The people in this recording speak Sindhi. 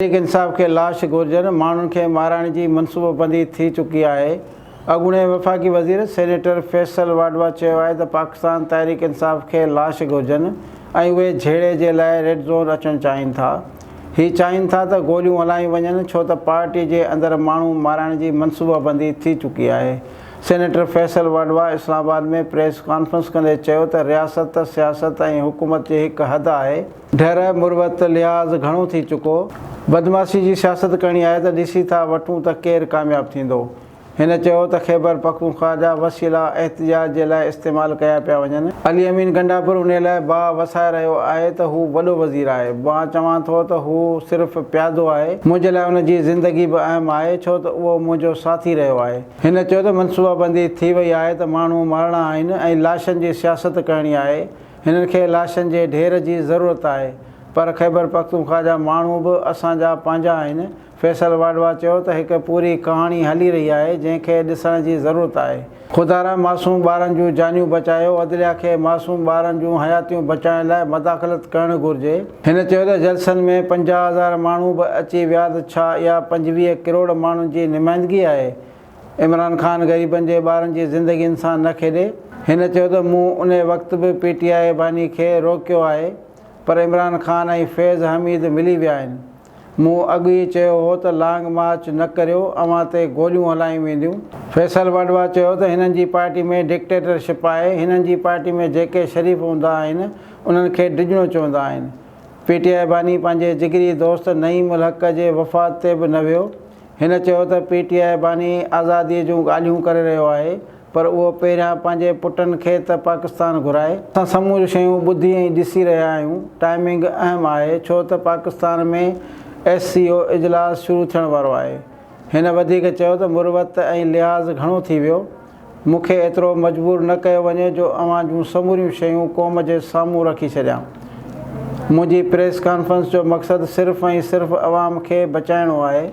تحريڪ انصاف کي لاش گهرجن، ماڻهن کي مارائڻ جي منصوبابندي ٿي چڪي آهي. اڳوڻي وفاقي وزير سينيٽر فيصل واڊوا چيو آهي ته پاڪستان تحريڪ انصاف کي لاش گهرجن ۽ اهي جهيڙي جي لاء ريڊ زون اچڻ چاهين ٿا. هي چاهين ٿا ته گوليون هلايون وڃن ڇو ته پارٽي جي اندر ماڻهو مارائڻ جي منصوبابندي ٿي چڪي آهي. Senator Faisal Wadhwa Islamabad ۾ press conference ڪندي چيو ته رياست، سياست ۽ حڪومت جي هڪ حد آهي. ڍر، مروت، لحاظ گهڻو ٿي چڪو. بدمعاشي جي سياست ڪرڻي آهي ته ڏسي ٿا وٺون ته ڪير ڪامياب ٿيندو. هن چيو ته خيبر پختونخواهه جا وسيلا احتجاج جي لاء استعمال ڪيا پيا وڃن. علي امين گنڊاپور انهي لاء باهه وسائي رهيو آهي ته هو وڏو وزير آهي. مان چوان ٿو ته هو صرف پيادو آهي. منهنجي لاء ان جي زندگي به اهم آهي ڇو ته اهو منهنجو ساٿي رهيو آهي. هن چيو ته منصوبابندي ٿي وئي آهي ته ماڻهو مارڻا آهن ۽ لاشن جي سياست ڪرڻي آهي. هنن کي لاشن جي ڍير جي ضرورت آهي پر خيبرپختونخوا جا ماڻهو به اسان جا پنهنجا آهن، فيصل واڊوا چيو ته هڪ پوري ڪهاڻي هلي رهي آهي جنهن کي ڏسڻ جي ضرورت آهي، خدارا معصوم ٻارن جون جانيون بچايو، عدليا کي معصوم ٻارن جون حياتيون بچائڻ لاء مداخلت ڪرڻ گهرجي. هن چيو ته جلسن ۾ 50,000 ماڻهو به اچي ويا ته ڇا اها 25 ڪروڙ ماڻهن جي نمائندگي آهي؟ عمران خان غريبن جي ٻارن جي زندگين سان نه کيڏي. هن چيو ته مون انهي وقت به پي ٽي آء باني کي روڪيو آهي پر عمران خان ۽ فيض حميد ملي ويا آهن. مون اڳ ئي چيو هو ته لانگ مارچ نه ڪريو اوهان تي گوليون هلايون وينديون. فيصل واڊوا چيو ته هنن جي پارٽي ۾ ڊڪٽيٽر شپ آهي، هنن جي پارٽي ۾ جيڪي شريف هوندا آهن انهن کي ڊڄڻو چوندا آهن. پي ٽي آء باني پنهنجي جگري دوست نعيم الحق جي وفات تي به نه ويو. هن چيو ته پي ٽي آء باني آزادي جون ڳالهيون ڪري رهيو آهي پر اهو پهريان پنهنجي پٽن کي ته پاڪستان گهرائي. اسان سموريون شيون ٻڌي ۽ ڏسي رهيا آهيون، ٽائمنگ اهم آهي ڇو ته پاڪستان ۾ ايس سي او اجلاس شروع ٿيڻ وارو آهي. هن وڌيڪ چيو ته مروت ۽ لحاظ گهڻو ٿي ويو، مون کي ايترو مجبور نه ڪيو وڃي جو اوهان جون سموريون شيون قوم جي سامهون رکي ڇڏيان. منهنجي پريس ڪانفرنس جو مقصد صرف ۽ صرف عوام کي بچائڻو آهي.